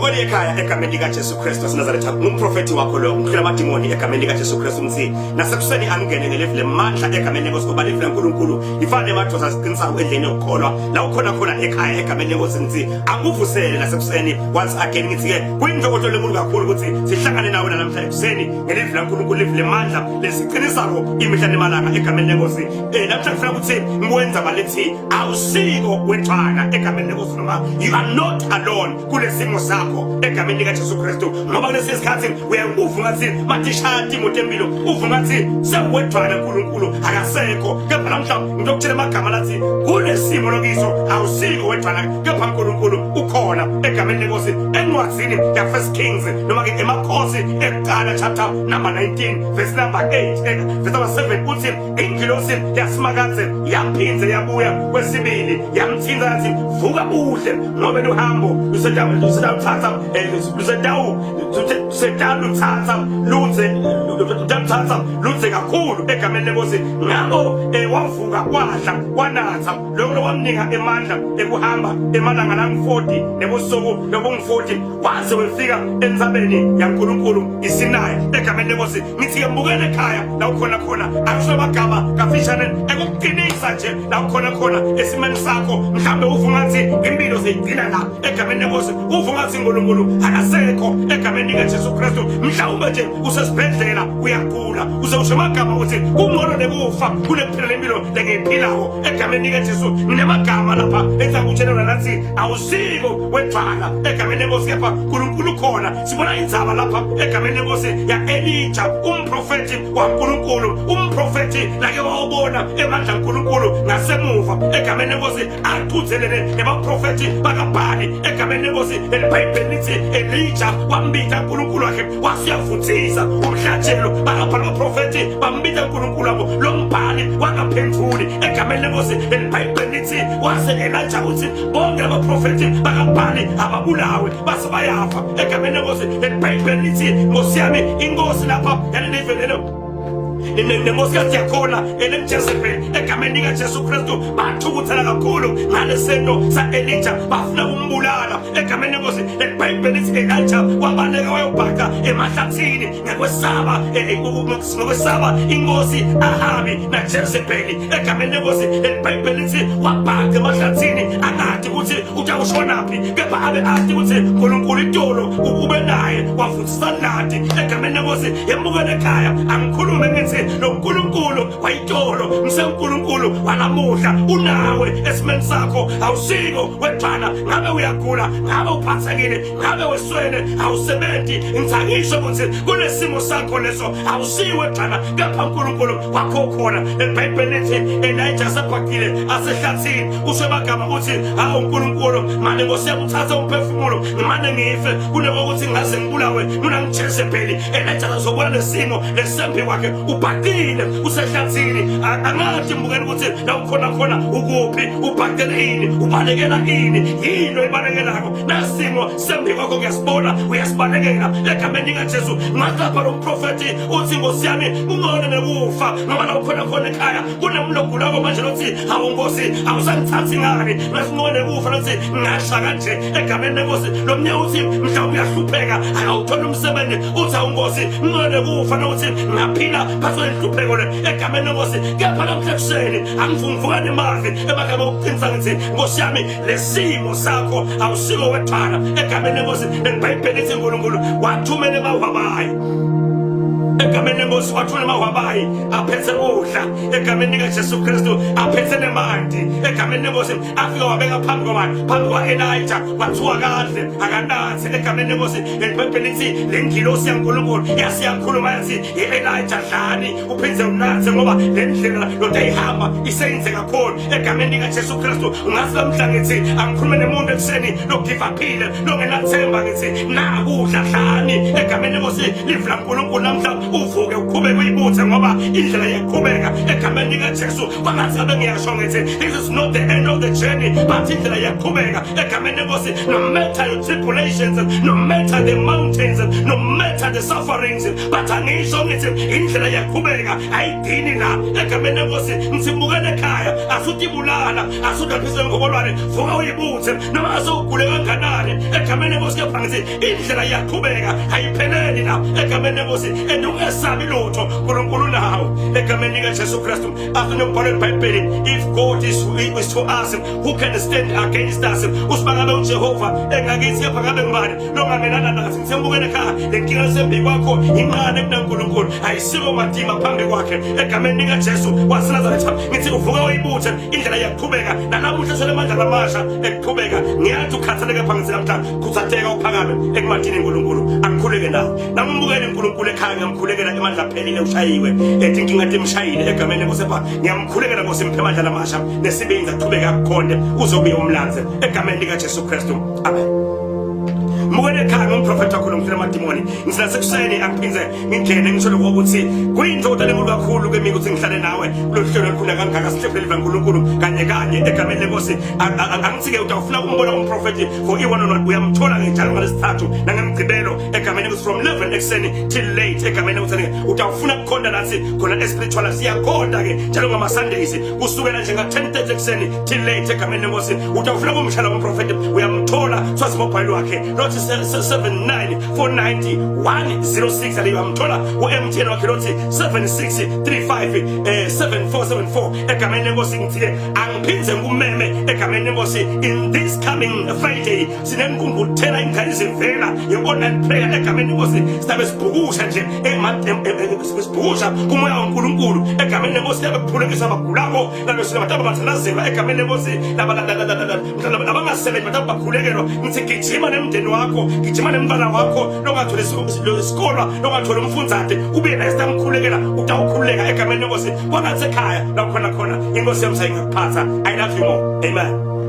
Mbukeli ekhaya, egameni likaJesu Kristu waseNazaretha, ngumprofethi wakho lo, ngihlula amadimoni egameni likaJesu Kristu. Ngithi nasekuseni angene ngelivi lemandla egameni lenkosi, ngoba livi laNkulunkulu lifana nemadoda asiqinisayo endleleni yokukholwa la ukhona khona ekhaya egameni lenkosi. Ngithi akuvusele nasekuseni once again. Ngithi-ke kuyintokozo lenkulu kakhulu ukuthi sihlangane nawe namhla ekuseni ngelivi laNkulunkulu, livi lemandla lesiqinisako imihla nemalanga egameni lenkosi. Namhla ngifuna ukuthi ngikwenza balethi awusiko wedwana egameni lenkosi, noma you are not alone kulesimo sakho egameni likaJesu Kristu, ngoba kulesi sikhathi uyakuva ngathi matishaya timo tempilo, uva ngathi sewedwana, uNkulunkulu akasekho. Kepha namhla ngizokutshela amagama lathi kulesimo lokiso awusiko wedwana, kepha uNkulunkulu ukhona egameni lenkosi. Encwadzini ya First Kings, noma ke emakhosi ekuqala, chapter number 19 verse number 8, verse number 7, uthi ingilosi yasimakadze yaphindze yabuya kwesibili, yamthinta, yathi, "Vuka udle, ngoba luhambo lusetawuthatha lusetawuluthatha kakhulu egameni lenkosi." Ngakho wavuka, wadla, wanatha. Lokho kwamnika emandla ekuhamba emalanga langu-40 nebusuku lobungu-40, waze wefika entsabeni yaNkulunkulu iSinayi egameni lenkosi. Ngithi-ke mbukele ekhaya la ukhona khona, akusho amagama kafishane ekuqinisa nje la ukhona khona esimeni sakho. Mhlawumbe uva ngathi impilo seyigcina la egameni lenkosi, uva ngathi uNkulunkulu akasekho egameni likaJesu Kristu. Mhlawumbe nje usesibhedlela, uyagula, uze usho amagama ukuthi kungcono nekufa kunekuphila lempilo lengiyiphilako egameni likaJesu. Nginemagama lapha engizakutshela lathi awusiko wedvwana egameni lenkosi, kepha uNkulunkulu khona. Sibona indzaba lapha egameni lenkosi ya-Elija, umprofethi waNkulunkulu, umprofethi lake wawubona emandla kaNkulunkulu ngasemuva egameni lenkosi, aqhudzelene nebaprofethi bakaBhali egameni lenkosi. LeliBhayibheli lithi Elija wambita uNkulunkulu wakhe, wasiyavuthisa umhlatshelo. Bakabhala abaprofethi bambita uNkulunkulu wabo lombhali, wangaphenduli egameni lenkosi. LeliBhayibheli lithi wase Elijah uthi bonke abaprofethi bakaBhali ababulawe, base bayafa egameni lenkosi. LeliBhayibheli lithi, nkosi yami, inkosi lapha yalelive lelo nenkosikazi yakhona elenJezebel egameni likaJesu Kristu, bathukuthela kakhulu ngalesento sa-Elija, bafuna ukumbulala egameni lenkosi. LeBhayibheli lithi Elijah wabaleka wayobhaca emahlathini ngokwesaba inkosi Ahabi naJezebeli egameni lenkosi. LeBhayibheli lithi wabhaca emahlathini, angadi ukuthi utawushonaphi, kepha abe ati ukuthi uNkulunkulu itolo ube naye, wavuthisa lati egameni lenkosi. Yemukele ekhaya, angikhulume ngithi lo nkulunkulu wayitolo msenkulunkulu wanamuhla unawe esimeni sakho, awusiko wedwana. Ngabe uyagula, ngabe uphathekile, ngabe weswele, awusebenzi, ngithangisho ukuthi kulesimo sakho leso awusiwe wedwana, kepha uNkulunkulu wakho khona. IBhayibheli lithi Elijah sebhakile asehlathini, usho amagama uthi, "Hawu uNkulunkulu, mane Nkosi yami uthathe umphefumulo, ngimane ngife kunokuthi ngaze ngibulawe nunangijezebheli." Elijah azobona lesimo lesempi kwakhe, ubhaqile usehlathini, angathi mbukela ukuthi la ukhona khona ukuphi, ubhaqele ini, ubalekela ini, yini oyibalekelako? Nasimo sembi kwakho kuyasibona, uyasibalekela egameni likaJesu. Ngakapha lo mprofethi uthi, "Nkosi yami, kungcono nekufa," ngoba la ukhona khona ekhaya kunemlo ogulako manje lothi, "Hawu Nkosi, awusangithathi ngani? Ngasingcono nekufa," lothi ngasha kanje egameni lenkosi. Lo mnye uthi mhlawumbe uyahlupheka, akawuthola umsebenzi, uthi, "Hawu Nkosi, ngcono nekufa nokuthi ngaphila phakathi kwenhlupheko le," egameni lenkosi. Kepha namhla ekuseni angivumvuka nemavi emagama okuqinisa, ngithi Nkosi yami, lesimo sakho awusiko wedwana egameni lenkosi. LeBhayibheli lithi uNkulunkulu wathumela emahwabayi egameni lenkosi, wathumela emahwabayi aphethe ukudla egameni likaJesu Kristu, aphethe nemanti egameni lenkosi. Afika wabeka phambi kwabani? Phambi kwa-Elijah. Kwathiwa kadle, akanathe egameni lenkosi. LeBhayibheli lithi le ngilosi yaNkulunkulu yasiyakhuluma, yathi, "I-Elijah, dlani uphinde unathe, ngoba le ndlela lotayihamba isenze kakhulu," egameni likaJesu Kristu. Ungathi namhla ngithi angikhulume nemuntu ekuseni logivaphile, longenathemba, ngithi nakudla, dlani egameni lenkosi. Livi laNkulunkulu namhla Uvuke uqhubeke uyibuthe ngoba indlela iyaqhubeka egameni likaJesu. Kwangathi ngabe ngiyasho ngithi this is not the end of the journey, but indlela iyaqhubeka egameni lenkosi. No matter your tribulations, no matter the mountains, no matter the sufferings, but angisho ngithi indlela iyaqhubeka, ayigcini la egameni lenkosi. Ngithi bukela ekhaya, asutibulala, asudlaphise ngobolwane, vuka uyibuthe noma asewugule kanganani egameni lenkosi. Kepha ngithi indlela iyaqhubeka, ayipheleli la egameni lenkosi, and ungesabi lutho, uNkulunkulu nawo egameni likaJesu Kristu. After umbhalo eBhayibheli, if God is for us, who can stand against us? Usibangabe uJehova engakithi, kepha ngabe ngubani longamelana nathi? Ngisembukele ekhaya, le nkinga esembi kwakho incane kunaNkulunkulu, ayisiko madima phambi kwakhe egameni likaJesu waseNazaretha. Ngithi uvuka uyibuthe, indlela iyaqhubeka nanamuhla, selemandla lamasha ekuqhubeka. Ngiyathi ukhathaleke phansi namhla, khuthatheka uphakame ekumadini uNkulunkulu akukhuleke nawe. Namumukele uNkulunkulu ekhaya, ngiyamkhulekela, emandla aphelile, ushayiwe, ethi inkinga timshayile egameni lenkosi. Ngiyamkhulekela Nkosi, imphe amandla lamasha nesibindi, aqhubeke akukhonde uzobuye umlanze egameni likaJesu Kristu, amen. Mukele ekhaya, ngumprofethi wakho lomfila amadimoni. Ngisina sekuseni, angiphinze ngingene ngisho lokho ukuthi kuyintokozo enkulu kakhulu kimi ukuthi ngihlale nawe kulolu hlelo olukhulu kangaka, sihlephele liva uNkulunkulu kanye kanye egameni lenkosi. Angithi-ke utawufuna ukumbona umprofethi for i-one on one, uyamthola njalo ngalesithathu nangemgqibelo egameni lenkosi, from 11 ekuseni till late egameni lenkosi. Utawufuna ukukhonda nathi khona espiritual, siyakhonda-ke njalo ngama-Sundays kusukela nje nga-10:30 ekuseni till late egameni lenkosi. Utawufuna kumshala umprofethi, uyamthola swazi mobile wakhe lothi 79 490 106, ale uyamthola ku-MTN wakhe lothi 7635 7474 egameni lenkosi. Ngithi-ke angiphinde ngumeme egameni lenkosi, in this coming Friday sinengqungquthela ingane zivela ye-online prayer egameni lenkosi. Sizabe sibhukusha nje sibhukusha kumoya waNkulunkulu egameni lenkosi, yabe kuphulekisa abagulako nalosinabantu abathandazelwa egameni lenkosi, labangasebenzi bantu bakhulekelwa. Ngithi gijima nemndeni wakho, gijima nemntwana wakho longatholi isikolwa, longatholi umfundzate, ube naye sitamkhulekela, utawukhululeka egameni lenkosi. Kwangathi ekhaya la khona khona inkosi yami sayingakuphatha. I love you more, amen.